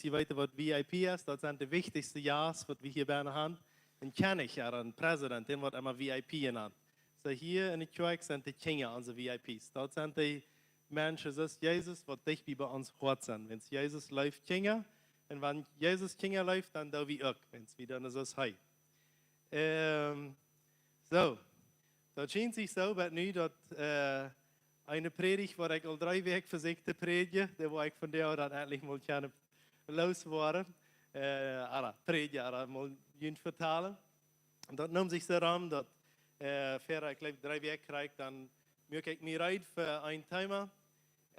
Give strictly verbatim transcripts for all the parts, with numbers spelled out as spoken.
jie weeten waut V I P es, daut sent de wichtichste Jast waut wie hia bennen haben. Een Kjennich, ooda een President, dän woat emma V I P jenant. Soo hia enne Kjoakj sent de Kjinja onse V I Ps. Daut sent de Menschen, soo aus Jesus, waut dicht bie, bie ons Hoat sent. Wan Jesus leeft Kjinja, un wan Jesus Kjinja leeft, dan doo wie uk, wan wie dan soo aus hee. Ähm, soo, daut schient sikj soo, bat nu daut, äh, eene Prädicht, waut ekj aul dree Wäakj vesieekj to prädjen, dee woa ekj vondoag dan endlich mol kjennen loswoaren, äh, ooda prädjen, ooda mol junt vetalen. Daut neem sikj soo rom, daut, äh, ver, ekj jleew, dree Wäakj krakjt, dan muak ekj mie reed fa een Thema.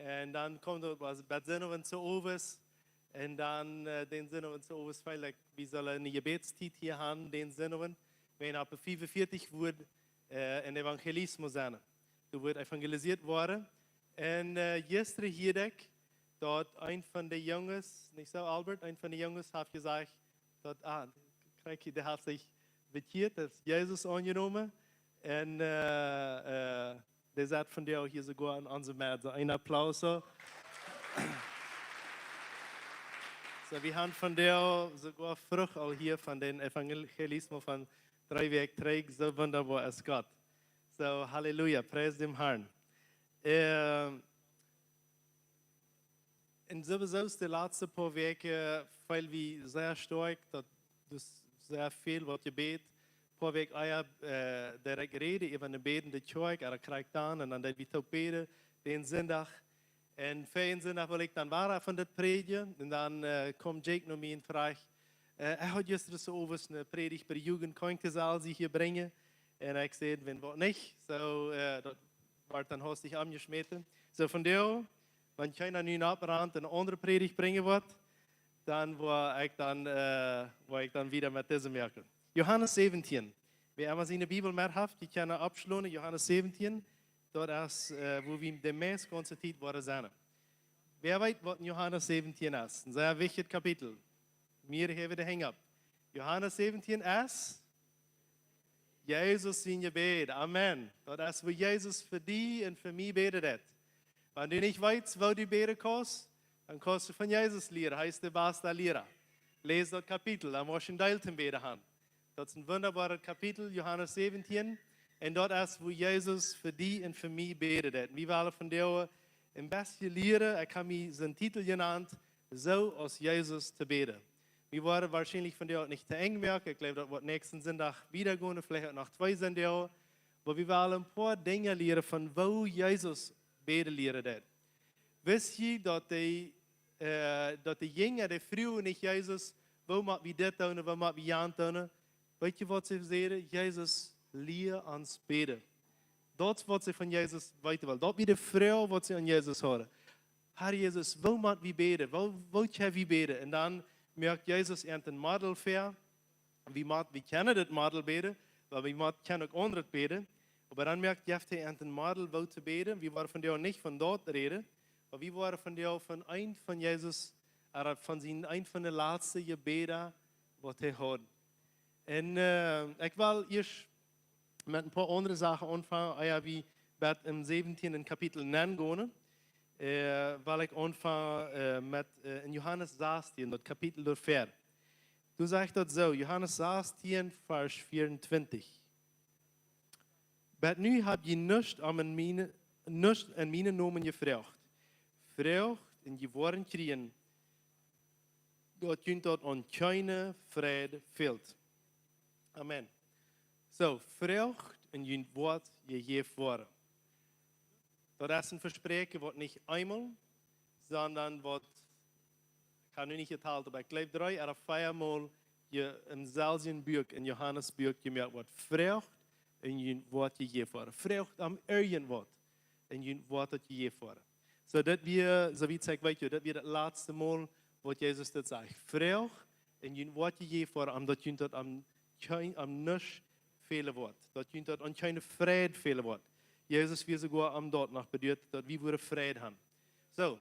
Un dan kjeem daut, wia bie Sinnowent soo owes. Un dan, äh, dän Sinnowent soo owes, feel ekj, wie sellen eene Jebädstiet hia haben, dän Sinnowent. Wan opp fiefenvieetich woat, äh, een Evangelismo sennen. Doa woat evangelisiert woaren. Un, äh, jistren hieed ekj, daut een von de Junges, nich soo, Albert, een von de Junges haft jesajcht, daut, ah, krakjt, dee haft sikj bekjieet, haft Jesus aunjenomen. Un, äh, äh, dee sett vondoag hia soogoa aun onse Medda. Een Applaus. Soo, wie haben vondoag soogoa Frucht aul hia von dän Evangelismo von dree Wäakj trigj. Soo wundaboa es Gott. Soo, Halleluja, pries dän Herrn. Ähm, un sowieso es de latste poa Wäakj, äh, feel wie sea stoakj, daut, daut sea väl woat jebät. Poa Wäakj ea, äh, daut ekj räd äwa eene bädende Kjoakj, ooda krakjt dan, un dan deed wie toop bäden, dän Sindach. Un fa een Sindach wull ekj dan wada von dit prädjen, un dan, äh, kjeem Jake no mie un fruach, äh, hee haud jistren soo owes eene Prädicht bie de Jugend, kunn ekj dee aul hia brinjen? Un ekj säd, wan waut nich, soo, äh, daut woat dan haustich aunjeschmäten. Soo, vondoag, wan kjeena nu oprant un eene aundre Prädicht brinjen woat, dan woa ekj dan, äh, woa ekj dan wieda met dise moaken. Johanes säwentieen. Wäa emma siene Bibel met haft, dee kaun oppschlonen, Johanes säwentieen, daut es, äh, wua wie de mieeschte gaunze Tiet woaren sennen. Wäa weet, waut en Johanes säwentieen es? Een sea wichtjet Kapitel. Mie haben de Henj opp. Johanes säwentieen es Jesus sien Jebäd. Amen. Daut es, wua Jesus fa die un fa mie bäden deed. Wan du nich weetst, woo du bäden kaust, dan kaust du von Jesus lieren. Hee es de baste Liera. Läs daut Kapitel, dan woascht du een Deel toom Bäden haben. Daut es een wundaboaret Kapitel, Johanes säwentieen. Un daut es, wua Jesus fa die un fa mie bäden deed. Wie wellen vondoag een bät lieren, ekj hab mie sien Titel jenant, Soo aus Jesus to bäden. Wie woaren woarschienlich vondoag nich to Enj moaken. Ekj jleew, daut woat näakjsten Sindach wieda gonen, veleicht uk noch twee Sindach. Oba wie wellen een poa Dinja lieren von woo Jesus bäden lieren deed. Wist jie, daut de, äh, daut de Jinja, dee fruagen nich Jesus, woo mott wie dit doonen, woo mott wie jant doonen? Weet jie, waut see säden? Jesus, lia ons bäden. Daut es, waut see von Jesus weeten wullen. Daut wia de Froag, waut see aun Jesus hauden. Herr Jesus, woo mott wie bäden? Woo, woo kjenn wie bäden? Un dan moakt Jesus an een Model ver. Wie mott, wie kjennen daut Model bäden, oba wie mott, kjennen uk aundret bäden. Oba dan moakt, jeft hee an een Model, woo to bäden. Wie woaren vondoag nich von daut räden, oba wie woaren vondoag von een von Jesus, ooda von sien, een von de latste Jebäda, waut hee haud. Un, äh, ekj well ieescht met een poa aundre Sachen aunfangen, ea wie bat em säwentienden Kapitel nengonen, äh, well ekj aunfangen, äh, met, äh, en Johanes sastieen, daut Kapitel doa ver. Doa sajcht daut soo, Johanes sastieen, Varsch vieeuntwintich. Bat nu hab jie nuscht om en mienen, nuscht en mienen Nomen jefroacht. Froacht un jie woaren kjrieen, daut junt daut aun kjeene Fräd fält. Amen. Soo, froacht un junt woat jejäft woaren. Daut es een Vespräakjen, waut nich eemol, sonda waut, ekj hab nu nich jetalt, oba ekj jleew dree ooda vea Mol hia em selwjen Buak, en Johanes Buak, jemoakt woat. Froacht un junt woat jejäft woaren. Froacht om irjentwaut un junt woat daut jejäft woaren. Soo daut wia, soo wiet ekj weet, jo, daut wia daut latste Mol, waut Jesus daut säd. Froacht un junt woat jejäft woaren, om daut junt daut aun kjeen, aun nuscht fälen woat. Daut junt daut aun kjeene Fräd fälen woat. Jesus wia soogoa om daut noch beduat, daut wie woaren Fräd haben. Soo,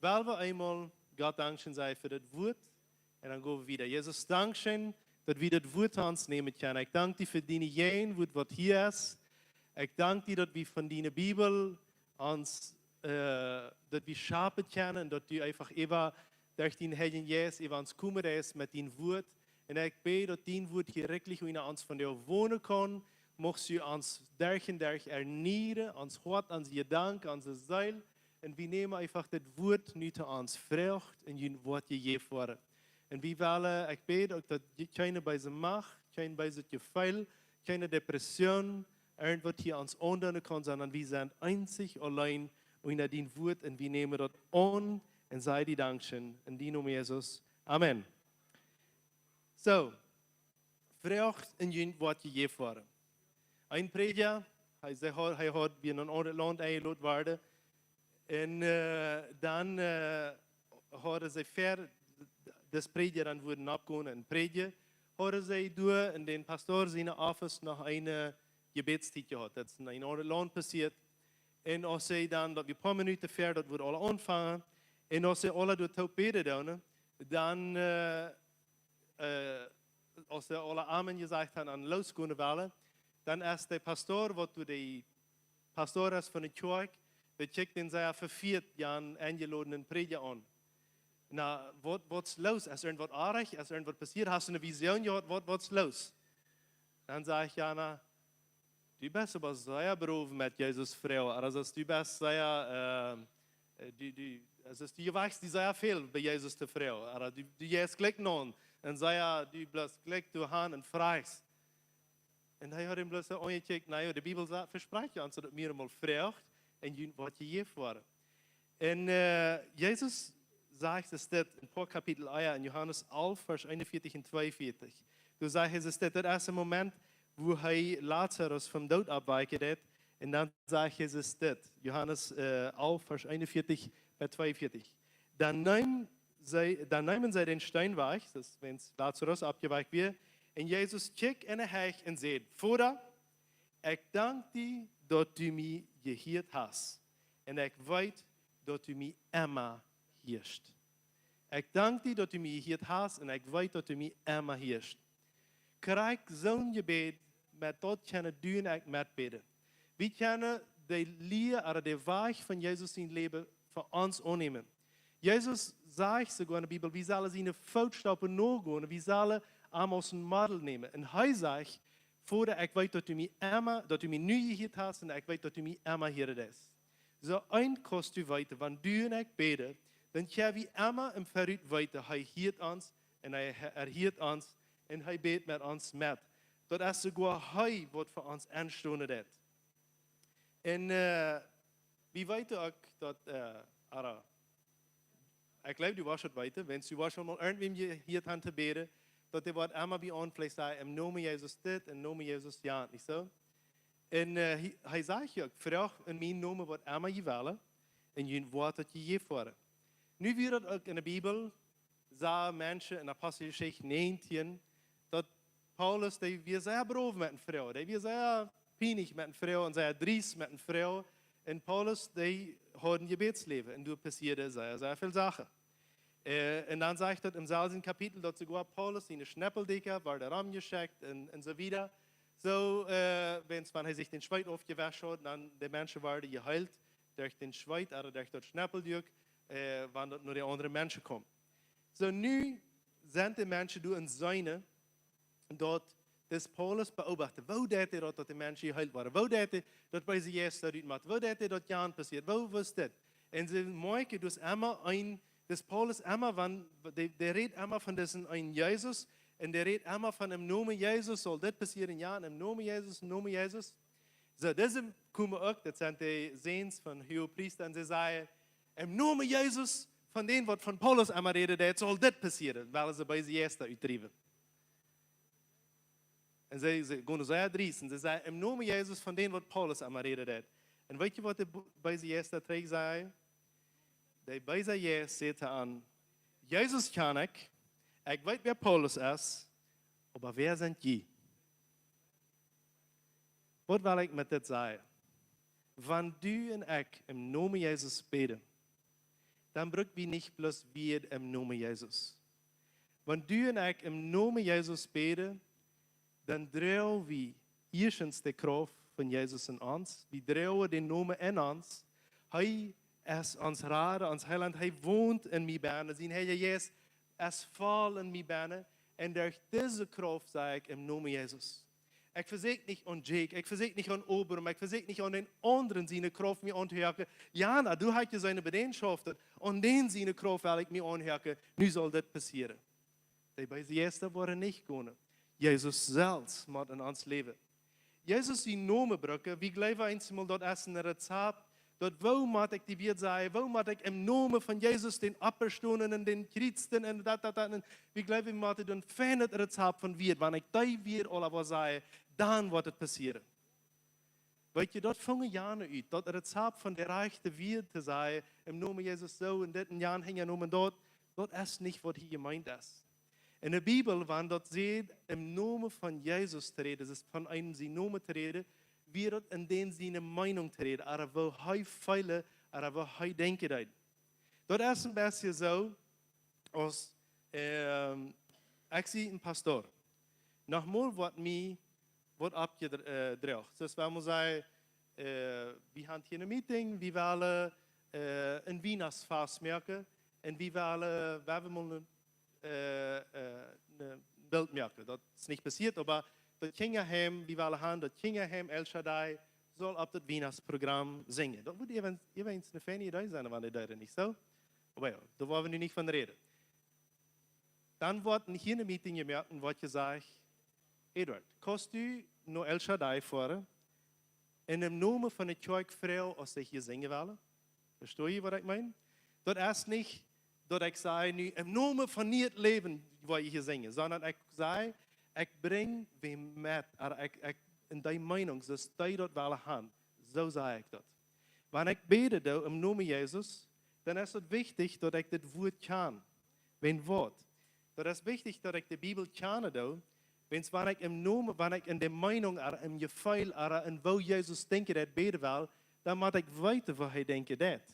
well wie eemol Gott dankscheen sajen fa daut Wuat. Un dan go wie wieda. Jesus, dankscheen, daut wie daut Wuat aun ons nämen kjennen. Ekj dank die fa diene Jäajenwoat, waut hia es. Ekj dank die, daut wie von diene Bibel ons, äh, daut wie schapen kjennen, daut du eefach äwa derch dien Heiljen Jeist äwa ons komen deist met dien Wort. Un ekj bäd, daut dien Wort hia werkjlich unja ons vondoag wonen kaun. Muchst du ons derch un derch ernieren, ons Hoat, onse Jedanken, onse Seel. Un wie nämen eefach dit Wort nu to ons, Frucht en junt woat jejäft woaren. Un wie wellen, ekj bäd uk, daut kjeene beese Macht, kjeen beeset Jefeel, kjeene Depression, irjentwaut hia ons aundoonen kaun, sonda wie sent eenzich auleen unja dien Wort un wie nämen daut aun un sajen die Dankscheen. En dien Nomen, Jesus. Amen. Soo, Frucht en junt woat jejäft woaren. Een Prädja, hee säd, hee, hee haud wia no een aundret Launt enjelot worden. Un, äh, dan, äh, hauden see ver, dis Prädja dan wudden oppgonen un prädjen, hauden see doa en dän Pastor siene Office noch eene Jebädstiet jehaut. Daut es en een aundret Launt passieet. Un aus see dan, daut wia poa Minuten ver, daut wudd aula aunfangen. Un aus see aula doa toop bäden doonen, dan, äh, äh, aus see aula Amen jesajcht hauden un losgonen wullen, dan es de Pastor, waut doa de Pastor es von de Kjoakj, dee kjikjt dän sea vefieet, dän enjelodnen Prädja aun. Na, waut, waut es loos? Es irjentwaut oajch? Es irjentwaut passieet? Hast du eene Vision jehaut? Waut, waut es loos? Dan sajcht jana: Du best oba sea brow met Jesus Fru. Aulsoo, du best sea, äh, äh, du, du, aulsoo, du wajchst die sea väl bie Jesus to Fru. Aulsoo, du, du jeist jlikj no un sea, du blifst jlikj doa han un fruachst. Un hee haud am bloos soo aunjekjikjt: Na jo, de Bibel sajcht, vesprajcht ons, daut wie mol fruacht un junt woat jejäft woaren. Un, äh, Jesus sajcht ons dit en poa Kapitel ea, en Johanes alf, Varsch eenunvieetich un tweeunvieetich. Doa sajcht Jesus dit, daut es een Moment, wua hee Lazarus vom Doot oppwakjen deed. Un dan sajcht Jesus dit, Johanes, äh, alf, Varsch eenunvieetich bat tweeunvieetich. Dan neem see, dan neemen see dän Steen wajch, daut es, wan Lazarus oppjewakjt wia, un Jesus kjikjt enne Hecht un säd: Voda, ekj dank die, daut du mie jehieet hast. Un ekj weet, daut du mie emma hieescht. Ekj dank die, daut du mie jehieet hast, un ekj weet, daut du mie emma hieescht. Krakjt soon Jebäd, met daut kjennen du un ekj metbäden. Wie kjennen de Lia ooda de Wajch von Jesus sien Läwen fa ons aunnämen. Jesus sajcht soogoa en de Bibel, wie sellen siene Footstoppen nogonen, wie sellen am aus een Model nämen. Un hee sajcht: Voda, ekj weet, daut du mie emma, daut du mie nu jehieet hast, un ekj weet, daut du mie emma hieren deist. Soo eent kaust du weeten, wan du un ekj bäden, dan kjenn wie emma em Verut weeten, hee hieet ons un hee, hee hieet ons un hee bät met ons met. Daut es soogoa hee, waut fa ons enstonen deit. Un, äh, wie weeten uk daut, äh, ooda, ekj jleew, du woascht daut weeten, wan du woascht mol irjentwäm jehieet han to bäden, daut dee woat emma bie aunfleesch sajen: Em Nomen Jesus dit, em Nomen Jesus jant, nich soo? Un, äh, hee, hee sajcht je uk: Fruacht en mienen Nomen waut emma jie wellen, un junt woat daut jejäft woaren. Nu wia daut uk en de Bibel, sach Menschen en Aposteljeschicht näajentieen, daut Paulus, dee wia sea brow met eene Fru, dee wia sea pienlich met eene Fru un sea driest met eene Fru. Un Paulus, dee haud een Jebädsläwen un doa passieeden sea, sea väl Sachen. Äh, un dan sajcht daut em selwjen Kapitel, daut soogoa Paulus siene Schneppeldikja worden romjeschekjt un, un soo wieda. Soo, äh, wan, wan hee sikj dän Schweet aufjewascht haud, dan de Menschen worden jeheelt derch dän Schweet ooda derch daut Schneppeldikj, äh, wan daut no de aundre Menschen kjeem. Soo, nu sent de Menschen doa un seenen, daut dis Paulus beobachten. Woo deit hee daut, daut de Menschen jeheelt woaren? Woo deit hee daut beese Jeista rutmoaken? Woo deit hee daut jant passieet? Woo, woo es dit? Un see moakjen, daut emma een, daut Paulus emma, wan, dee, dee rät emma von disen eenen Jesus, un dee rät emma von: Em Nomen Jesus saul dit passieren, jo, em Nomen Jesus, em Nomen Jesus. Soo, dise komen uk, daut sent de Säns von Huagepriesta, un see sajen: Em Nomen Jesus, von dän, waut von Paulus emma räden deed, saul dit passieren, wiels see beese Jeista utdriewen. Un see, see gonen sea driest, un see sajen: Em Nomen Jesus, von dän, waut Paulus emma räden deed. Un weetst du, waut de bu-, beese Jeista trigj säden? De beese Jeist säd to an: Jesus kjan ekj, ekj weet, wäa Paulus es, oba wäa sent jie? Waut well ekj met dit sajen? Wan du un ekj em Nomen Jesus bäden, dan bruck wie nich bloos wada em Nomen Jesus. Wan du un ekj em Nomen Jesus bäden, dan droag wie ieeschtens de Krauft von Jesus en ons. Wie droagen dän Nomen en ons. Hee es ons Rada, ons Heiland. Hee wont en mie bennen. Sien Heilja Jeist es voll en mie bennen. Un derch dise Krauft saj ekj em Nomen Jesus: Ekj vesäkj nich aun Jake, ekj vesäkj nich aun Obram, ekj vesäkj nich aun dän aundren siene Krauft mie auntohäakjen. Jana, du hast je siene Bedeenschoft, aun dän siene Krauft well ekj mie aunhäakjen. Nu saul dit passieren. De beese Jeista woaren nich gonen. Jesus selfst mott en ons läwen. Jesus sien Nomen brucken, wie jleewen eensmol, daut es een Rezapt, daut woo mott ekj dee Wieed sajen, woo mott ekj em Nomen von Jesus, dän Oppjestonen un dän Kjriezten un daut, daut, daut. Un wie jleewen, wie motten een feinet Rezapt von Wieed, wan ekj dee Wieed aula woa sajen, dan woat et passieren. Weet jie, daut fungen jane ut, daut Rezapt von de rajchte Wieed to sajen, em Nomen Jesus soo un dit un jan hinja Nomen daut, daut es nich waut hia jemeent es. En de Bibel, wan daut sajcht, em Nomen von Jesus to räden, daut es von eenem sien Nomen to räden, wia daut en dän siene Meenunk to räden, ooda woo hee feelen, ooda woo hee denkjen deed. Daut es een bät soo aus, ähm, ekj sie een Pastor. Nochmol woat mie waut oppjedroagen. Soo aus wan wie sajen, äh, wie haben hia een Meeting, wie wellen, äh, een Wienachtsfast moaken un wie wellen, wie wellen mol een, äh, äh, een Bilt moaken. Daut es nich passieet, oba daut Kjinjaheim, wie wellen haben, daut Kjinjaheim El Shaddai saul opp daut Wienachtsprogram sinjen. Daut wudd eewent, eewent eene feine Idee sennen, wan dee deeden, nich soo? Oba jo, doa woa wie nu nich von räden. Dan woat hia een Meeting jemoakt un woat jesajcht: Eduard, kaust du no El Shaddai foaren un em Nomen von de Kjoakj froagen, aus see hia sinjen wellen? Vestoh jie waut ekj meen? Daut es nich daut ekj saj nu, em Nomen von Nieet Läwen woa jie hia sinjen, sonda ekj saj, ekj brinj wäm met, ooda ekj, ekj, en dee Meenunk, soo aus dee daut wellen haben, soo saj ekj daut. Wan ekj bäden doo em Nomen Jesus, dan es daut wichtich, daut ekj dit Wuat kjan. Wan waut? Daut es wichtich, daut ekj de Bibel kjanen doo. Wiels wan ekj em Nomen, wan ekj en de Meenunk, ooda em Jefeel, ooda en woo Jesus denkjen deit, bäden well, dan mott ekj weeten, woo hee denkjen deit.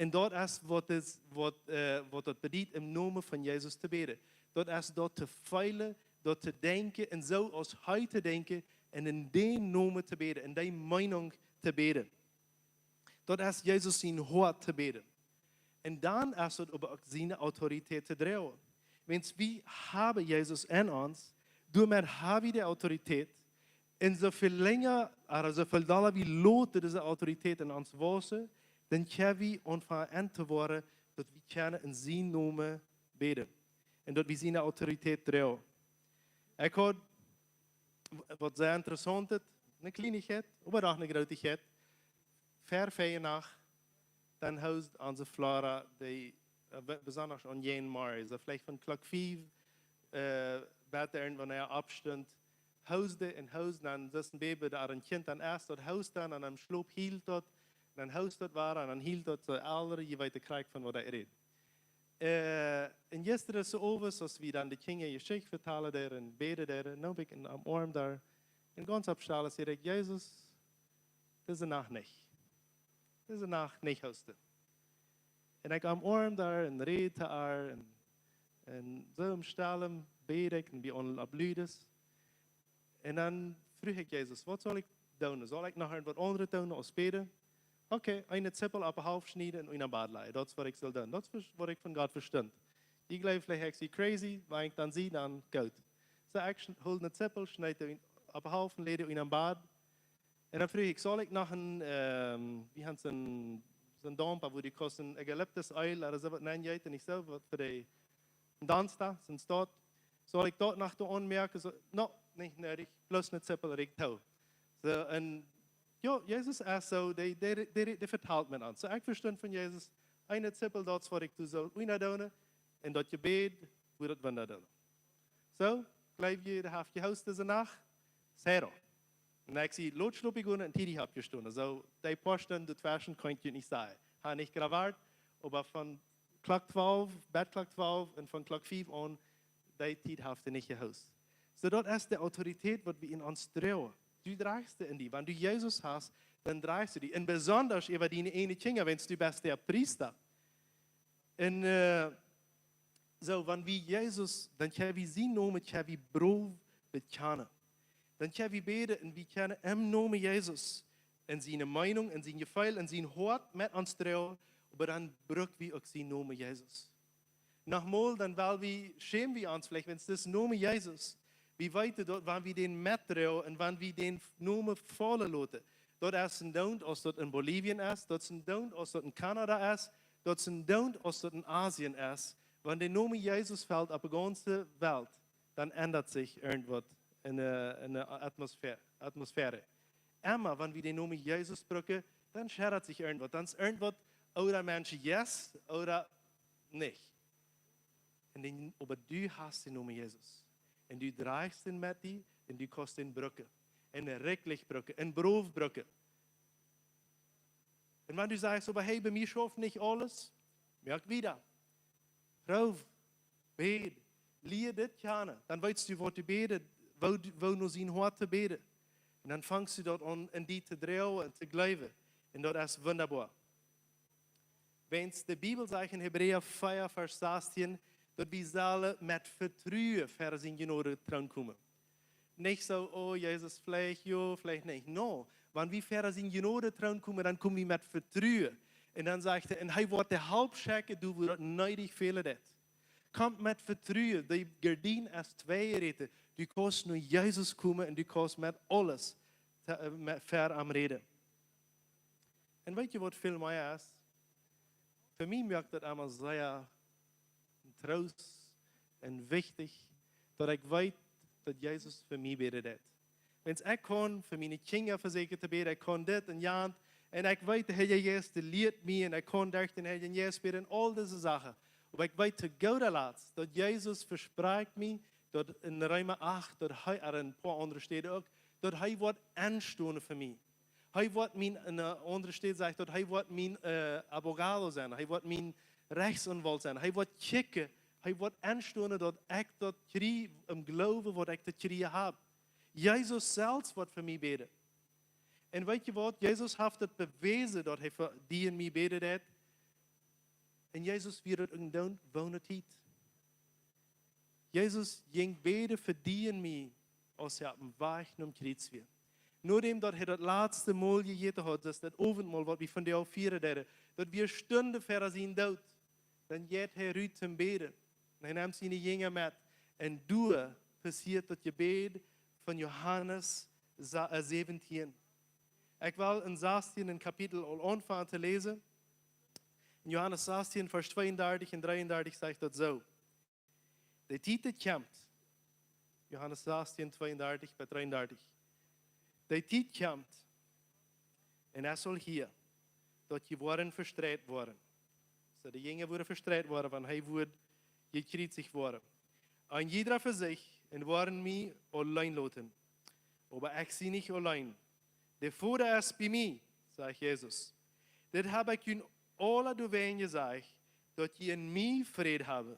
Un daut es waut es, waut, äh, waut daut bediet, em Nomen von Jesus to bäden. Daut es daut to feelen, daut to denkjen, un soo aus hee to denkjen, un en dän Nomen to bäden, en dee Meenunk to bäden. Daut es Jesus sien Hoat to bäden. Un dan es daut oba uk siene Autoritäten to droagen. Wiels wie haben Jesus en ons, doamet haben wie de Autoritäten, un soo väl lenja, ooda soo väl dolla wie loten dise Autoritäten en ons wausen, dan kjenn wie aunfangen to woaren, daut wie kjennen en sien Nomen bäden. Un daut wie siene Autoritäten droagen. Ekj haud waut sea Interessauntet, eene Kjlienichkjeit, oba doch eene Grootichkjeit. Ver Fienacht, dan host onse Flora, dee, äh, be-, besonda aun jane Morjen, soo veleicht von Klock fief, äh, bat irjentwanea oppstunt, host dee un host, dan soo aus een Baby, daut een Kjint dan es, daut host dan, un em Schlop hilt daut, dan host daut wada, un dan hilt daut, soo aule, jie weeten krakjt von waut ekj räd. Äh, un jistren soo owes, aus wie dan de Kjinja Jeschicht vetalen deeden un bäden deeden, neem ekj äa aum Oarm doa, un gaunz opp stell säd ekj: Jesus, dise Nacht nich. Dise Nacht nich hosten. Un ekj aum Oarm doa un räd to äa un, un soo em Stellen bäd ekj un wie aun opp ludes. Un dan fruach ekj Jesus: Waut saul ekj doonen? Saul ekj noch waut aundret doonen aus bäden? Okay, eene Zippel opp de Halft schnieden un en Bad lajen. Daut es waut ekj saul doonen. Daut es waut ekj von Gott vestunt. Jie jleewen veleicht, ekj sie crazy, wan ekj dan sie, dan goot. Soo ekj schn-, hold eene Zippel, schneed dee opp de Halft un läd dee en Bad. Un dan fruach ekj: Saul ekj noch een, ähm, wie haben soon, soon Daumpa, wua dee kosten Eukalyptus Eel ooda soo waut nenjeeten, nich soo, waut fa dee, een Daunsta, soon Staut. Saul ekj daut noch doa aunmoaken? Soo, no, nich needich, bloos eene Zippel rikjt too. Soo, un jo, Jesus es soo, dee, dee, dee, dee vetalt met ons. Soo ekj vestunt von Jesus, eene Zippel, daut es waut ekj doo saul, una doonen, un daut Jebäd, wudd daut Wunda doonen. Soo, jleew jie, dee haft jehost dise Nacht? Zero. Un ekj sie lot schlopen jegonen un tiedich oppjestonen. Soo, dee poa Stunden doatweschen kaun ekj junt nich sajen. Ha nich jewat, oba von Klock twalf, bat Klock twalf un von Klock fief aun, dee Tiet haft hee nich jehost. Soo, daut es de Autoritäten, waut wie en ons droagen. Du drajchst dee en die. Wan du Jesus hast, dan drajchst du dee. Un besonda äwa diene ieejne Kjinja, wan du best de Priesta. Un, äh, soo, wan wie Jesus, dan kjenn wie sien Nomen, kjenn wie brow bekjanen. Dan kjenn wie bäden un wie kjennen em Nomen Jesus en siene Meenunk, en sien Jefeel, en sien Hoat met ons droagen, oba dan bruck wie uk sienen Nomen Jesus. Nochmol, dan well wie, schäm wie ons veleicht, wan dis Nomen Jesus, wie weeten daut, wan wie dän metdroagen un wan wie dän Nomen faulen loten. Daut es een Doont, aus daut en Bolivien es, daut es een Doont, aus daut en Kanada es, daut es een Doont, aus daut en Asien es. Wan de Nomen Jesus felt opp de gaunze Welt, dan endat sikj irjentwaut en de, en de Atmosphäre, Atmosphäre. Emma, wan wie dän Nomen Jesus brucken, dan scheddat sikj irjentwaut. Dan es irjentwaut, ooda Mensch, yes, ooda nich. Un dan, oba du hast dän Nomen Jesus. Un du drajchst dän met die, un du kaust dän brucken. Un rikjlich brucken, un brow brucken. Un wan du sajchst, oba hey, bie mie schauft nich aules, moak wieda. Proow, bäd, lia dit kjanen. Dan weetst du, waut to bäden, woo, woo no sien Hoat to bäden. Un dan fangst du daut aun, en die to droagen un to jleewen. Un daut es wundaboa. Wiels de Bibel sajcht en Hebräa vea, Varsch sastieen, daut wie sellen met Vetruen ver siene Jnod Troon komen. Nich soo, oh, Jesus, veleicht jo, veleicht nich. No, wan wie ver siene Jnod Troon komen, dan komen wie met Vetruen. Un dan sajcht hee, un hee woat de Help schekjen, doa wua daut needich fälen deit. Kom met Vetruen, de Gardien es twei jeräten. Du kaust no Jesus komen un du kaust met aules, äh, met, ver am räden. Un weetst du, waut väl mea es? Fa mie moakt daut emma sea een Troost un wichtich, daut ekj weet, daut Jesus fa mie bäden deit. Wiels ekj kaun fa miene Kjinja vesäkjen to bäden, ekj kaun dit un jant, un ekj weet, de Heilje Jeist lieet mie, un ekj kaun derch dän Heiljen Jeist bäden, aul dise Sachen. Oba ekj weet to gooda Latst, daut Jesus vesprakjt mie, daut en Reema acht, daut hee, ooda en poa aundre Städen uk, daut hee woat enstonen fa mie. Hee woat mien, en, äh, aundre Städ sajcht daut, hee woat mien, äh, abogado sennen. Hee woat mien Rechtsanwalt sennen. Hee woat kjikjen. Hee woat enstonen, daut ekj daut kjrie em Gloowen, waut ekj to kjrieen hab. Jesus selfst woat fa mie bäden. Un weetst du waut? Jesus haft daut bewäsen, daut hee fa die un mie bäden deit. Un Jesus wia daut en Doont, woone Tiet. Jesus jinkj bäden fa die un mie, aus hee oppem Wajch nom Kjriez wia. Nodäm daut hee daut latste Mol jejäten haud, daut es daut Owentmol, waut wie vondoag fieren deeden, daut wia Stunden ver sienen Doot, dan jeit hee rut toom bäden. Un hee nemt siene Jinja met. Un doa passieet daut Jebäd von Johanes sa-, äh, säwentieen. Ekj well en sastieen Kapitel aul aunfangen to läsen. En Johanes sastieen, Varsch tweeundartich un dreeundartich sajcht daut soo. De Tiet, dee kjemt. Johanes sastieen, tweeundartich bat dreeundartich. De Tiet kjemt, un et saul hia, daut jie woaren vestreit woaren. Soo, de Jinja woaren vestreit woaren, wan hee woat jekjriezicht woaren. Een jieda fa sikj, un woaren mie auleen loten. Oba ekj sie nich auleen. De Voda es bie mie, sajcht Jesus. Dit hab ekj junt aula doawäajen jesajcht, daut jie en mie Fräd haben,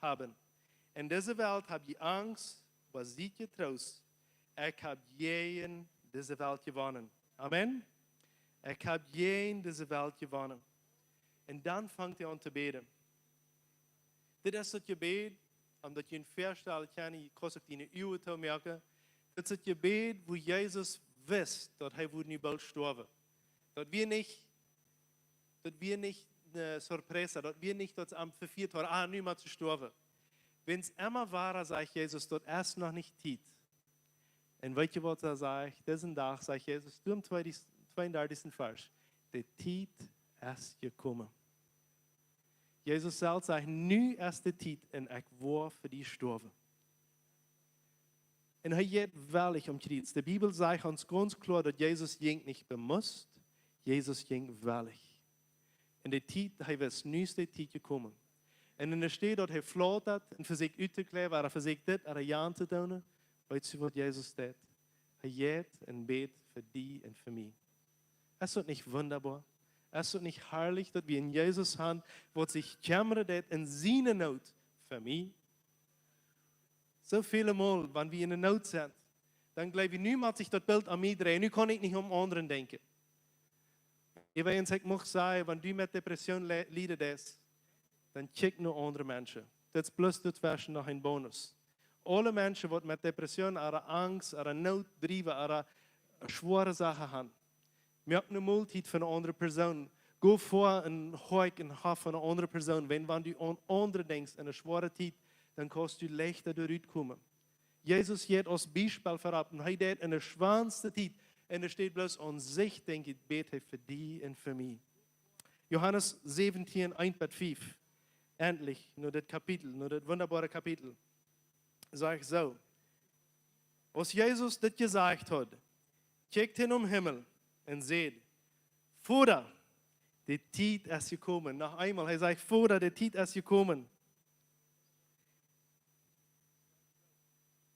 haben. En dise Welt hab jie Angst, oba siet jetroost. Ekj hab jäajen dise Welt jewonnen. Amen. Ekj hab jäajen dise Welt jewonnen. Un dan fangt hee aun to bäden. Dit es daut Jebäd, om daut jie junt väastalen kjennen, jie kjennen uk diene Uagen toomoaken. Dit es daut Jebäd, wua Jesus wist, daut hee woat nu boolt stoawen. Daut wia nich, daut wia nich eene Sorpresa, daut wia nich, daut see am vefieet hauden, ah, nu mott hee stoawen. Wan emma wada sajcht Jesus, daut es noch nich Tiet. Un weetst du, waut hee sajcht? Disen Dach sajcht Jesus, doa aum tweeundartichsten Varsch, de Tiet es jekomen. Jesus selfst sajcht, nu es de Tiet un ekj woa fa die stoawen. Un hee jeit wellich aum Kjriez. De Bibel sajcht ons gaunz kloa, daut Jesus jinkj nich bemust, Jesus jinkj wellich. Un de Tiet, hee wist, nu es de Tiet jekomen. Un enne Städ daut hee flatat un vesieekjt uttokjläwen, ooda vesieekjt dit ooda jant to doonen, weetst du, waut Jesus deed? Hee jeit un bäd fa die un fa mie. Es daut nich wundaboa? Es daut nich harlich, daut wie en Jesus haben, waut sikj kjemmren deit en siene Noot fa mie? Soo väle Mol, wan wie en de Noot sent, dan jleew wie, nu mott sikj daut Bilt aun mie dreien, nu kaun ekj nich aum aundren denkjen. Äwent, ekj mucht sajen, wan du met Depression le-, lieden deist, dan kjikj no aundre Menschen. Daut es bloos doatweschen noch een Bonus. Aule Menschen, waut met Depression, ooda Angst, ooda Noot driewen, ooda schwoare Sachen haben, Moak ne Moltiet fa ne aundre Persoon. Go ver un horch un ha fa ne aundre Persoon. Wan, wan du aun aundre denkjst en ne schwoare Tiet, dan kaust du leichta doa rutkomen. Jesus jeit aus Biespel verop un hee deit en de schwoaste Tiet. Un hee steit bloos aun sikj, denkj ekj, bät hee fa die un fa mie. Johanes säwentieen, eent bat fief. Endlich, no dit Kapitel, no dit wundaboare Kapitel. Sajcht soo: Aus Jesus dit jesajcht haud, kjikjt hee nom Himmel un säd: Voda, de Tiet es jekomen. Noch eemol, hee sajcht: Voda, de Tiet es jekomen.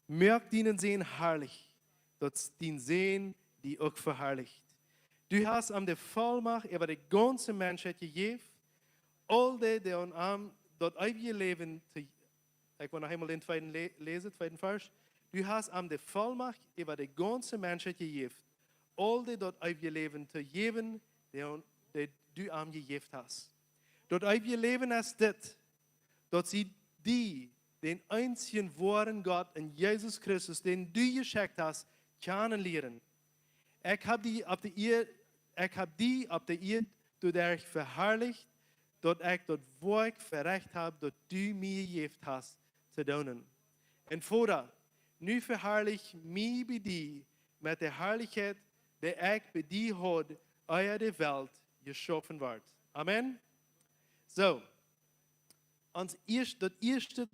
Moak dienen Sän harlich, daut dien Sän die uk veharlicht. Du hast am de Vollmacht äwa de gaunze Menschheit jejäft, aul dee, dee aun am daut eewje Läwen to, ekj well noch eemol dän tweeden lä-, läsen, tweeden Varsch. Du hast am de Vollmacht äwa de gaunze Menschheit jejäft, aul dee daut eewje Läwen to jäwen, dee, dee du am jejäft hast. Daut eewje Läwen es dit, daut see die, dän eensjen woaren Gott un Jesus Christus, dän du jeschekjt hast, kjanen lieren. Ekj hab die opp de Ieed, ekj hab die opp de Ieed doaderch veharlicht, daut ekj daut Woakj verecht hab, daut du mie jejäft hast to doonen. Un Voda, nu veharlich mie bie die met de Harlichkjeit, dee ekj bie die haud, ea de Welt jeschaufen wort. Amen. Soo, ons ieescht, daut ieeschte,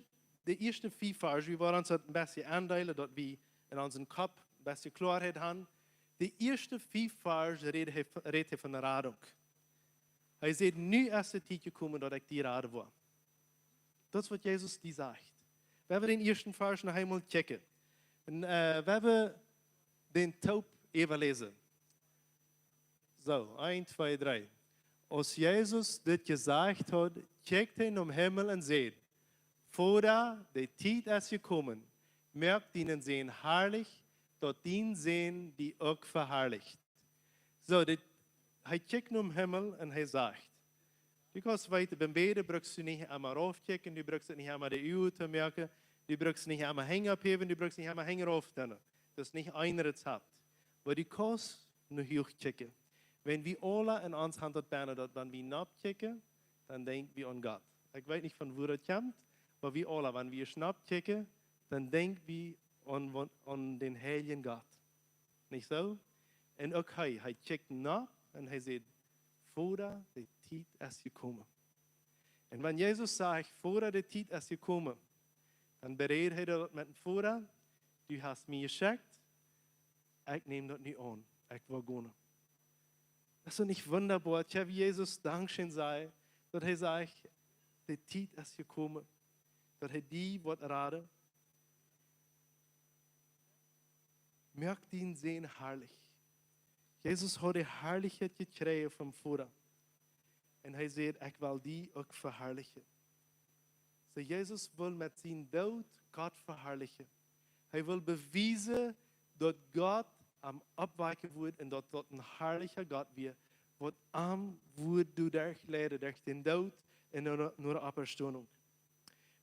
de ieeschte fief Varsch, wie woaren ons daut een bät endeelen, daut wie en onsen Kopp een bät Kloarheit haben. De ieeschte fief Varsch rät hee, rät hee von de Radunk. Hee sajcht: Nu es de Tiet jekomen, daut ekj die raden woa. Daut es, waut Jesus die sajcht. Wie woaren dän ieeschten Varsch noch eemol kjikjen. Un, äh, wie woaren dän toop äwaläsen. Soo, eent, twee, dree. Aus Jesus dit jesajcht haud, kjikjt hee nom Himmel un säd: Voda, de Tiet es jekomen, moak dienen Sän harlich, daut dien Sän die uk veharlicht. Soo, dit, hee kjikjt nom Himmel un hee sajcht, du kaust weeten, biem Bäden brukst du nich emma rauf kjikjen, du brukst nich emma de Uagen toomoaken, du brukst nich emma Henj opphäwen, du brukst nich emma Henj rauf doonen. Daut es nich een Rezept. Oba du kaust no huach kjikjen. Wan wie aula en ons Haunt daut bennen, daut wan wie nopp kjikjen, dan denkj wie aun Gott. Ekj weet nich, von wua daut kjemt, oba wie aula, wan wie nopp kjikjen, dan denkj wie aun, aun, aun dän heiljen Gott. Nich soo? Un uk hee, hee kjikjt nopp un hee sajcht: Voda, de Tiet es jekomen. Un wan Jesus sajcht: Voda, de Tiet es jekomen, dan berät hee daut met dän Voda: Du hast mie jeschekjt, ekj näm daut nu aun, ekj well gonen. Daut es nich wundaboa, daut wie Jesus dankscheen sajen, daut hee sajcht: De Tiet es jekomen, daut hee die woat raden? Moak dienen Sän harlich. Jesus haud de Harlichkjeit jekjräajen vom Voda. Un hee sajcht: Ekj well die uk veharlichen. Soo, Jesus wull met sienen Doot Gott veharlichen. Hee wull bewiesen, daut Gott am oppwakjen wudd un daut, daut een harlicha Gott wia, waut am wudd doaderch leiden, derch dän Doot un no, no de Oppstonunk.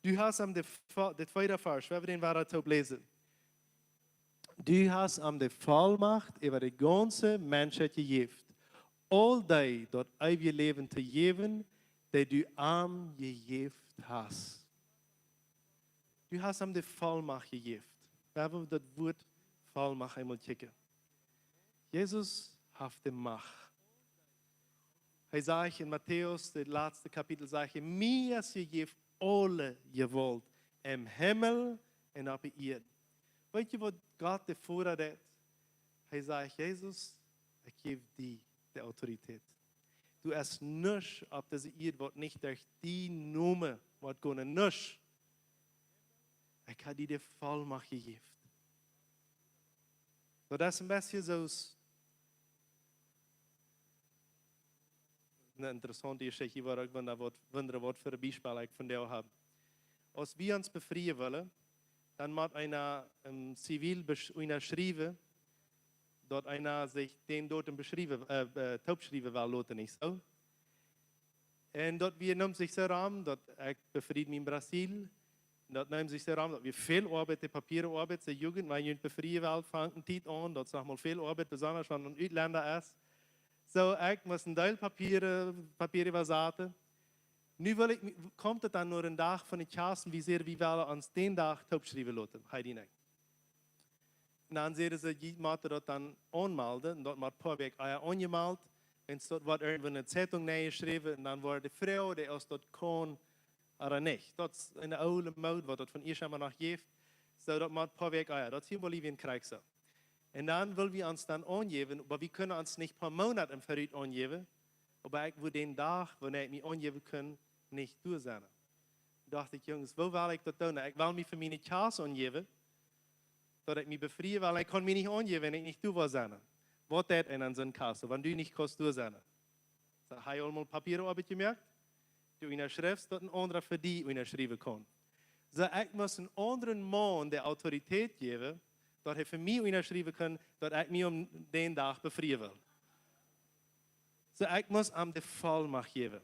Du hast am de Vo-, de tweede Varsch, wie woaren dän wada toop läsen. Du hast am de Vollmacht äwa de gaunze Menschheit jejäft, aul dee daut eewje Läwen to jäwen, dee du am jejäft hast. Du hast am de Vollmacht jejäft. Wie woaren daut Wuat Vollmacht eemol kjikjen. Jesus haft de Macht. Hee sajcht en Matäus, daut latste Kapitel, sajcht hee: Mie es jejäft aule Jewault em Himmel un opp de Ieed. Weetst du, waut Gott de Voda deit? Hee sajcht: Jesus, ekj jäw die de Autoritäet. Doa es nuscht opp dise Ieed, waut nich derch dienen Nomen woat gonen. Nuscht. Ekj hab die de Vollmacht jejäft. Daut es een bät soo aus eene interessaunte Jeschicht, wua ekj wunda waut, wunda waut fa een Biespel ekj vondoag hab. Aus wie ons befrieen wellen, dan mott eena, ähm, zivil besch-, unjaschriewen, daut eena sikj dän Doot beschriewen, äh, äh, toopschriewen well loten, nich soo? Un daut wia, neem sikj soo lang, daut ekj befried mie en Brasil. Daut neem sikj soo lang, daut wia väl Oabeit, de Papieren Oabeit, de Jugend, wan jie befrieen wellen, fangt eene Tiet aun, daut es noch mol väl Oabeit, besonda wan eena Utlenda es. Soo, ekj must een Deel Papieren, Papieren äwasaten. Nu well ekj, kjemt et dan no dän Dach von de Kjast, wie säden, wie wellen ons dän Dach toopschriewen loten, hee dien ekj. Un dan säden see, jie motten daut dan aunmelden, un daut mott poa Wäakj ea aunjemeldt, wan daut woat irjentwua enne Zeitung nenjeschräwen, un dan woat de Froag, dee aus daut kaun, ooda nich. Daut es eene oole Mood, waut daut von ieescht emma noch jeft. Soo, daut mott poa Wäakj ea, daut es hia en Bolivien krakjt soo. Un dan well wie ons dan aunjäwen, oba wie kjennen ons nich poa Moonat em Verut aunjäwen, oba ekj wudd dän Dach, wanea ekj mie aunjäwen kunn, nich doa sennen. Docht ekj, Junges, woo well ekj daut doonen? Ekj well mie fa miene Kjast aunjäwen, daut ekj mie befrieen well, ekj kaun mie nich aunjäwen, wan ekj nich doa woa sennen. Waut deit eena en soon Kjast, wan du nich kaust doa sennen? Soo, hee haud aul mol Papieroabeit jemoakt, du unjaschriefst, daut een aundra fa die unjaschriewen kaun. Soo, ekj must een aundren Maun de Autoritäet jäwen, daut hee fa mie unjaschriewen kaun, daut ekj mie om dän Dach befrieen well. Soo, ekj must am de Vollmacht jäwen.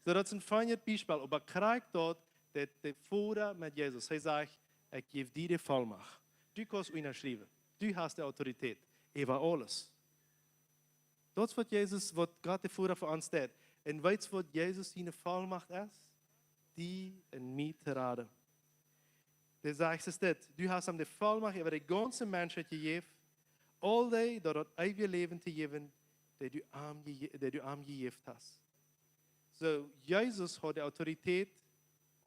Soo, daut es een feinet Biespel, oba krakjt daut, daut de Voda met Jesus, hee sajcht, ekj jäw die de Vollmacht. Du kaust unjaschriewen. Du hast de Autoritäet äwa aules. Daut es waut Jesus, waut Gott de Voda fa ons deit. Un weetst waut Jesus siene Vollmacht es? Die un mie to raden. Dee sajcht es dit: Du hast am de Vollmacht äwa de gaunze Menschheit jejäft, aul dee daut, daut eewje Läwen to jäwen, dee du am jeje-, dee du am jejäft hast. Soo, Jesus haud de Autoritäet,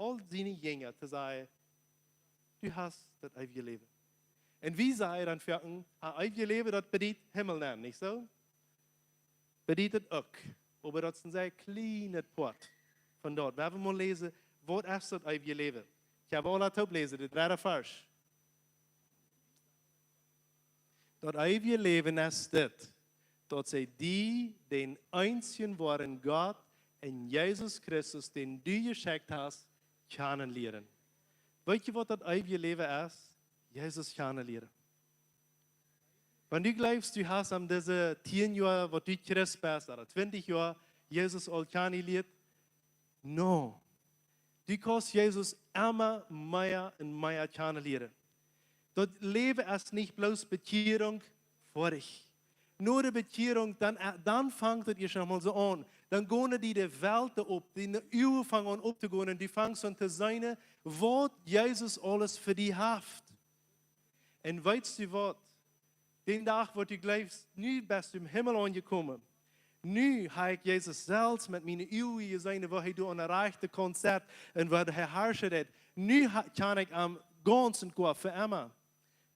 aul siene Jinja to sajen: Du hast daut eewje Läwen. Un wie sajen dan foaken, ha, eewje Läwen, daut bediet Himmel nenn, nich soo? Bediet et uk. Oba daut es een sea kjlienet Poat von daut. Wie wellen mol läsen, waut es daut eewje Läwen? Ekj well aula toop läsen, de dredde Varsch. Daut eewje Läwen es dit, daut see die, dän eensjen woaren Gott, un Jesus Christus, dän du jeschekjt hast, kjanen lieren. Weetst du waut daut eewje Läwen es? Jesus kjanen lieren. Wan du jleefst, du hast aun dise tieen Joa, waut du Christ best, ooda twintich Joa, Jesus aul kjanen jelieet, no. Du kaust Jesus emma mea un mea kjanen lieren. Daut Läwen es nich bloos Bekjierunk, foadich. No de Bekjierunk, dan, dan fangt daut ieescht noch mol soo aun. Dan gonen die de Welten op, diene Uagen fangen aun optogonen, un du fangst aun to seenen, waut Jesus aules fa die haft. Un weetst du waut? Dän Dach, wua du jleefst, nu best du em Himmel aunjekomen. Nu hab ekj Jesus selfst met miene Uagen jeseenen, woo hee doa aun de rajchte Kaunt sett un woo hee harschen deit. Nu ha-, kjan ekj am gaunz un goa fa emma.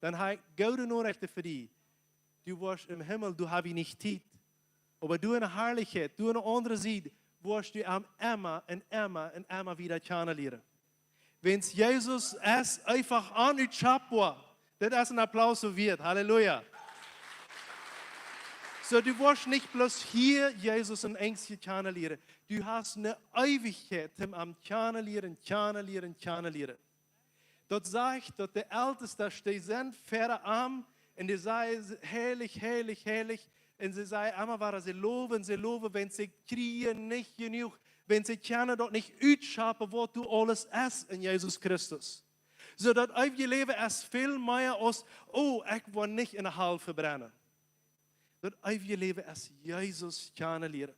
Dan hab ekj goode Norechten fa die. Du woascht em Himmel, du hast nich Tiet. Oba du enne Harlichkjeit, du enne aundre Sied, woascht du am emma un emma un emma wada kjanen lieren. Wiels Jesus es eefach onutschappboa. Dit es een Applaus wieet. Halleluja. Soo, du woascht nich bloos hia Jesus een Enjstje kjanen lieren. Du hast eene Eewichkjeit, om am kjanen lieren, kjanen lieren, kjanen lieren. Daut sajcht, daut de Eltestasch, dee sent ver am, un dee sajen: Heilich, heilich, heilich. Un see sajen emma wada, see lowen, see lowen, wiels see kjrieen nich jenuach, wiels see kjennen daut nich utschappen, waut doa aules es en Jesus Christus. Soo daut eewje Läwen es väl mea aus: Oh, ekj woa nich enne Hal vebrennen. Daut eewje Läwen es Jesus kjanen lieren.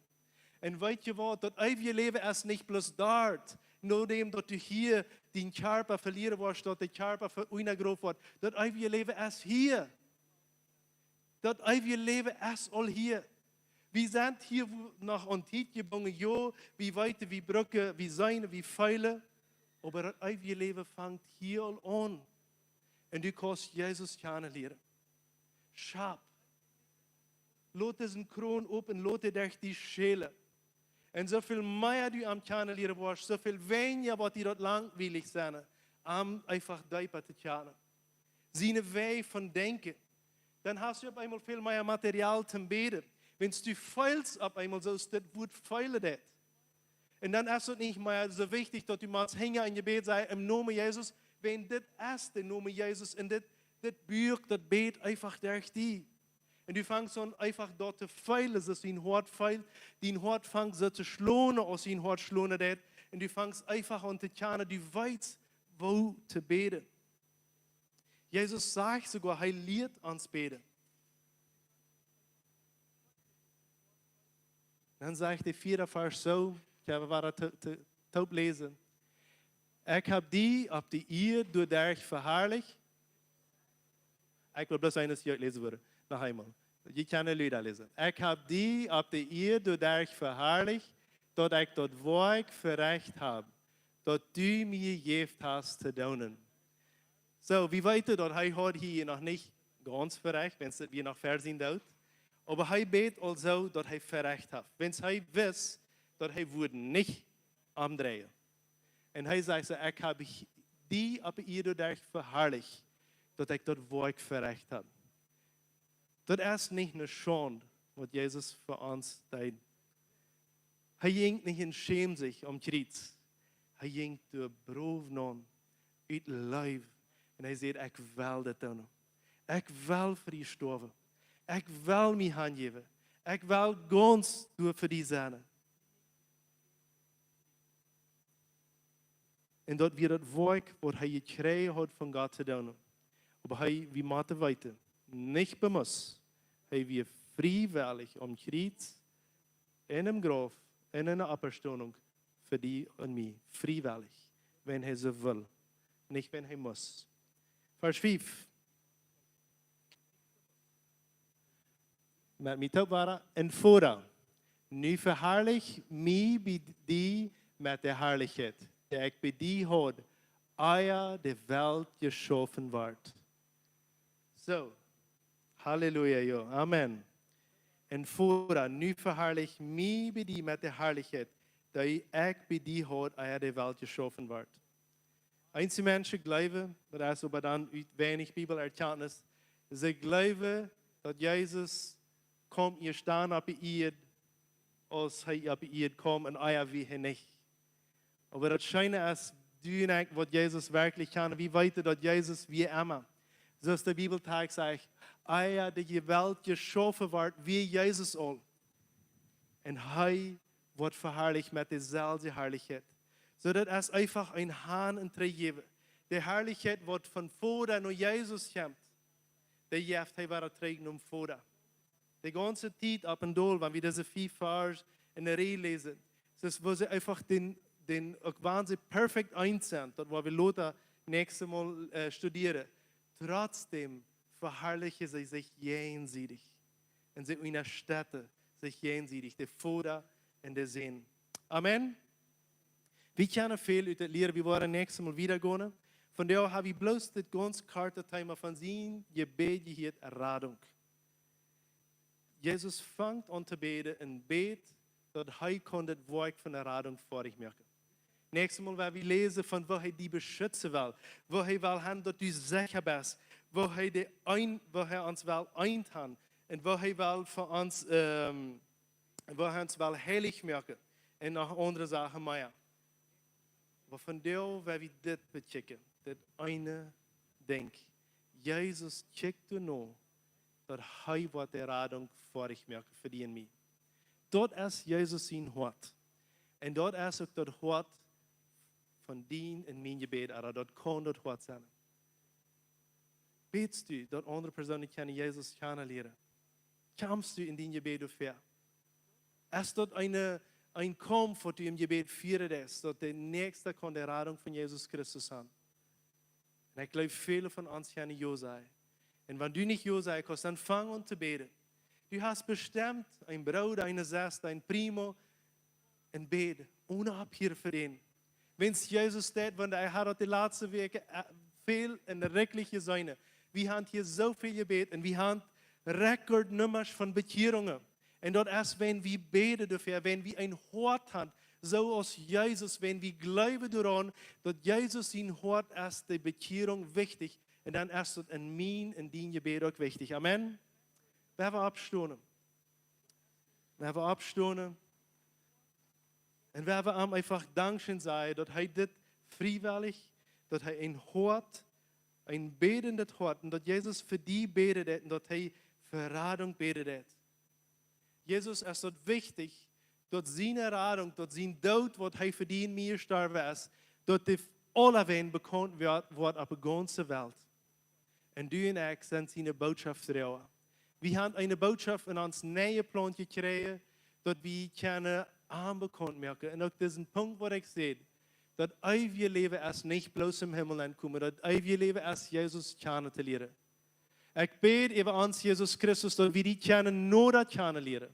Un weetst du waut? Daut eewje Läwen es nich bloos doa, nodäm daut du hia dien Kjarpa velieren woascht, daut de Kjarpa ve-, unjagroft woat. Daut eewje Läwen es hia. Daut eewje Läwen es aul hia. Wie sent hia, wua noch aun Tiet jebungen, jo, wie weeten, wie brucken, wie seenen, wie feelen. Oba daut eewje Läwen fangt hia aul aun. Un du kaust Jesus kjanen lieren. Schap. Lot disen Kron op un lot dee derch die schälen. Un soo väl mea du am kjanen lieren woascht, soo väl weinja woat die daut langwielich sennen, am eefach deepa to kjanen. Siene Wäaj von denkjen. Dan hast du opp eemol väl mea Material toom bäden. Wiels du feelst opp eemol soo aus dit Wuat feelen deit. Un dan es et nich mea soo wichtich, daut du motst hinjen een Jebäd sajen: Em Nomen Jesus, wiels dit es de Nomen Jesus un dit, dit Buak, daut bät eefach derch die. Un du fangst aun eefach daut to feelen, soo aus dien Hoat feelt. Dien Hoat fangt soo to schlonen, aus dien Hoat schlonen deit. Un du fangst eefach aun to kjanen, du weetst, woo to bäden. Jesus sajcht soogoa, hee lieet ons bäden. Dan sajcht de vieede Varsch soo, ekj hab waut to, to, to läsen. Ekj hab die opp de Ieed doaderch veharlicht. Ekj well bloos eent, daut jie läsen woaren. Noch eemol. Jie kjennen Lied läsen. Ekj hab die opp de Ieed doaderch veharlicht, daut ekj daut Woakj verecht hab, daut du mie jejäft hast to doonen. Soo, wie weeten, daut hee haud hia noch nich gaunz verecht, wan daut wie noch ver sien doot. Oba hee bät aulsoo, daut hee verecht haft. Wan hee wist, daut hee wudd nich omdreien. Un hee sajcht soo: Ekj hab die opp de Ieed doaderch veharlicht, daut ekj daut Woakj verecht hab. Daut es nich ne Schaund, waut Jesus fa ons deed. Hee jinkj nich un schämd sikj aum Kjriez. Hee jinkj doa brow no, ut Leew. Un hee säd: Ekj well dit doonen. Ekj well fa die stoawen. Ekj well mie hanjäwen. Ekj well gaunz doa fa die sennen. Un daut wia daut Woakj, waut hee jekjräajen haud von Gott to doonen. Oba hee, wie motten weeten, nich bemust. Hee wia friewellich aum Kjriez, en däm Grauf, en eene Oppstonunk fa die un mie. Friewellich, wan hee soo wull. Nich wan hee must. Varsch fief. Met mie toop woaren. Un Voda, nu veharlich mie bie die met de Harlichkjeit, dee ekj bie die haud, ea de Welt jeschaufen wort. Soo. Halleluja, jo. Amen. Un Voda, nu veharlich mie bie die met de Harlichkjeit, dee ekj bie die haud, ea de Welt jeschaufen wort. Eenje Menschen jleewen, daut es oba dan ut weinich Bibelerkjantnis, see jleewen, daut Jesus kjeem hia stonen opp de Ieed, aus hee opp de Ieed kjeem, un ea wia hee nich. Oba daut scheene es, du un ekj, waut Jesus werkjlich kaun, wie weeten, daut Jesus wia emma. Soo aus de Bibeltext sajcht, ea de Welt jeschaufen wort, wia Jesus aul. Un hee woat veharlicht met deeselwje Harlichkjeit. Soo daut es eefach een han un trigjjäwen. De Harlichkjeit, waut von Voda no Jesus kjemt, dee jeft hee wada trigj nom Voda. De gaunze Tiet opp un dol, wan wie dise fief Varsch en de Rieej läsen, daut es, woo see eefach dän, dän, uk wan see perfekt eent sent, daut woa wie lota näakjstet Mol, äh, studieren, trotzdäm veharlichen see sikj jäajensiedich. Un see unjastetten sikj jäajensiedich, de Voda un de Sän. Amen. Wie kjennen väl ut dit lieren, wie woaren näakjstet Mol wieda gonen. Vondoag hab wie bloos dit gaunz korte Thema von sien Jebäd jehieet: Radunk. Jesus fangt aun to bäden un bät, daut hee kaun daut Woakj von de Radunk foadich moaken. Näakjstet Mol woa wie läsen von woo hee die beschutzen well, woo hee well han, daut du secha best, woo hee de een, woo hee ons well eent han un woo hee well fa ons, ähm, woo hee ons well heilich moaken un noch aundre Sachen mea. Oba vondoag woa wie dit bekjikjen, dit eene Dinkj. Jesus kjikjt doano, daut hee woat de Radunk foadich moaken fa die un mie. Daut es Jesus sien Hoat. Un daut es uk daut Hoat von dien un mien Jebäd, ooda daut kaun daut Hoat sennen. Bätst du, daut aundre Persoonen kjennen Jesus kjanen lieren? Kjamfst du en dien Jebäd doafäa? Es daut eene, een Kaumf, waut du em Jebäd fieren deist, daut de Näakjsta kaun de Radunk von Jesus Christus han? Un ekj jleew, väle von ons kjennen jo sajen. Un wan du nich jo sajen kaust, dan fang aun to bäden. Du hast bestemt een Brooda, eene Sesta, een Primo, un bäd onen Opphieren fa dän. Wan Jesus deit, wan hee haud daut de latste Wäakj, äh, väl un rikjlich jeseenen. Wie han hia soo väl jebät un wie han Rekordnummasch von Bekjierungen. Un daut es, wan wie bäden doafäa, wan wie een Hoat han, soo aus Jesus, wan wie jleewen doaraun, daut Jesus sien Hoat es de Bekjierunk wichtich, un dan es daut en mien un dien Jebäd uk wichtich. Amen. Woa wie oppstonen. Woa wie oppstonen. Un woa wie am eefach dankscheen sajen, daut hee dit friewellich, daut hee een Hoat, een bädendet Hoat, un daut Jesus fa die bäden deed un daut hee fa Radunk bäden deed. Jesus es daut wichtich, daut siene Radunk, daut sien Doot, waut hee fa die un mie jestorwen es, daut dee aulawäajen bekaunt woat, woat opp de gaunze Welt. Un du un ekj sent siene Bootschoftsdroaga. Wie han eene Bootschoft en ons niee Plaunt jekjräajen, daut wie kjennen am bekaunt moaken. Un uk disen Punkt, waut ekj säd, daut eewje Läwen es nich bloos em Himmel aunkomen, daut eewje Läwen es Jesus kjanen to lieren. Ekj bäd äwa ons, Jesus Christus, daut wie die kjennen noda kjanen lieren.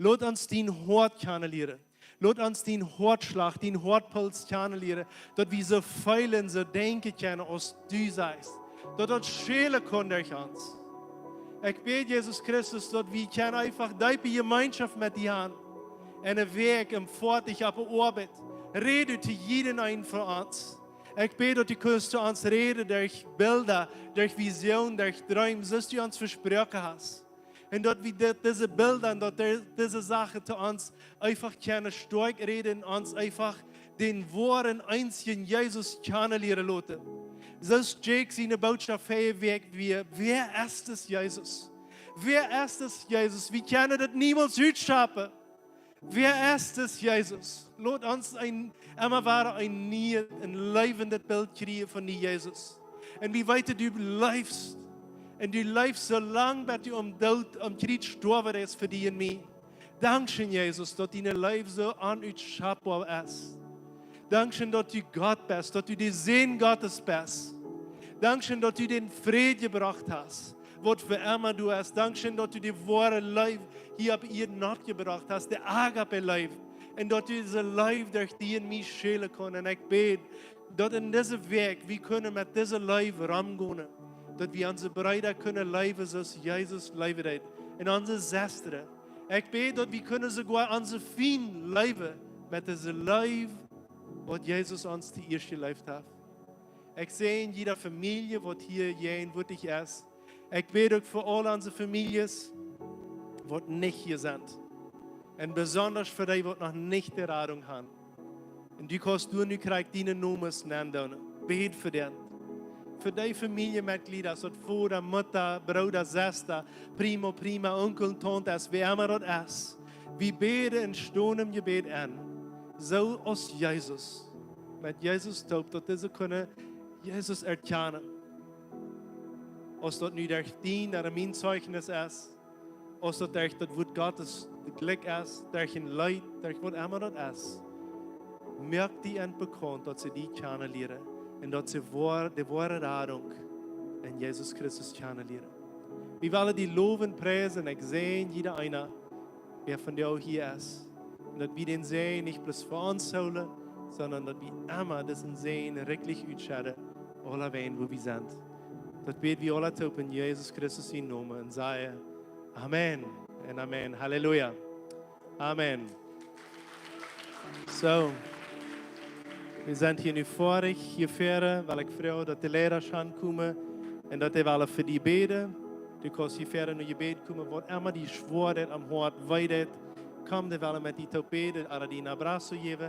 Lot ons dien Hoat kjanen lieren. Lot ons dien Hoatschlach, dien Hoatpuls kjanen lieren, daut wie soo feelen, soo denkjen kjennen aus du sajchst. Daut daut schälen kaun derch ons. Ekj bäd, Jesus Christus, daut wie kjennen eefach deepe Jemeenschoft met die haben. Enne Wäakj, em Foatich, opp de Oabeit. Räd du to jieda eenen von ons. Ekj bäd, daut du kaust to ons räden derch Bilda, derch Vision, derch Dreem, soo aus du ons vesproaken hast. Un daut wie dit, dise Bilda un daut de-, dise Sachen to ons eefach kjennen stoakj räden un ons eefach dän woaren, eensjen Jesus kjanen lieren loten. Soo aus Jake siene Bootschoft väaje Wäakj wia: Wäa es dis Jesus? Wäa es dis Jesus? Wie kjennen daut niemols utschapen. Wäa es dis Jesus? Lot ons een, emma wada een nieet, een leewendet Bilt kjrieen von die, Jesus. Un wie weeten, du leefst. Un du leefst soo lang, bat du aum Doot, aum Kjriez jestorwen best fa die un mie. Dankscheen, Jesus, daut diene Leew soo onutschappboa es. Dankscheen, daut du Gott best, daut du de Sän Gottes best. Dankscheen, daut du dän Fräd jebrocht hast, waut fa emma doa es. Dankscheen, daut du de woare Leew hia opp Ieed noppjebrocht hast, de Agape-Leew. Un daut dise Leew derch die un mie schälen kaun. Un ekj bäd, daut en dise Wäakj wie kjennen met dise Leew romgonen. Daut wie onse Breeda kjennen leewen, soo aus Jesus leewen deed. Un onse Sestren. Ekj bäd, daut wie kjennen soogoa onse Fiend leewen met dise Leew, waut Jesus ons toieescht jeleeft haft. Ekj säajen jiede Famielje, waut hia jäajenwoatich es. Ekj bäd uk fa aul onse Famieljes, waut nich hia sent. Un besonda fa dee, waut noch nich de Radunk haben. Un du kaust doa nu krakjt diene Nomes nendoonen. Bäd fa dän. Fa dee Famieljemitglieda, aus daut Voda, Mutta, Brooda, Sesta, Primo, Prima, Onkel, Taunte es, wäa emma daut es. Wie bäden un stonen em Jebäd aun. Soo aus Jesus. Met Jesus toop, daut dise kjennen Jesus erkjanen. Aus daut nu derch dien ooda mien Zeichnis es, aus daut derch daut Wuat Gottes Jlikj es, derch een Leet, derch waut emma daut es. Moak die aun bekaunt, daut see die kjanen lieren un daut see woa-, de woare Radunk en Jesus Christus kjanen lieren. Wie wellen die lowen, priesen, ekj säajen jieda eena, wäa vondoag hia es. Un daut wie dän Säajen nich bloos fa ons hoolen, sonda daut wie emma disen Säajen rikjlich utschedden, aulawäajen, wua wie sent. Daut bäd wie aula toop en Jesus Christus sienen Nomen un sajen: Amen un amen. Halleluja. Amen. Soo, wie sent hia nu foadich, hia väaren, wiels ekj froag, daut de Leida aunkomen un daut dee wellen fa die bäden. Du kaust hia väaren no Jebäd komen, waut emma die schwoa deit aum Hoat, wee deit. Komm, dee wellen met die toop bäden, ooda die een abrazo jäwen.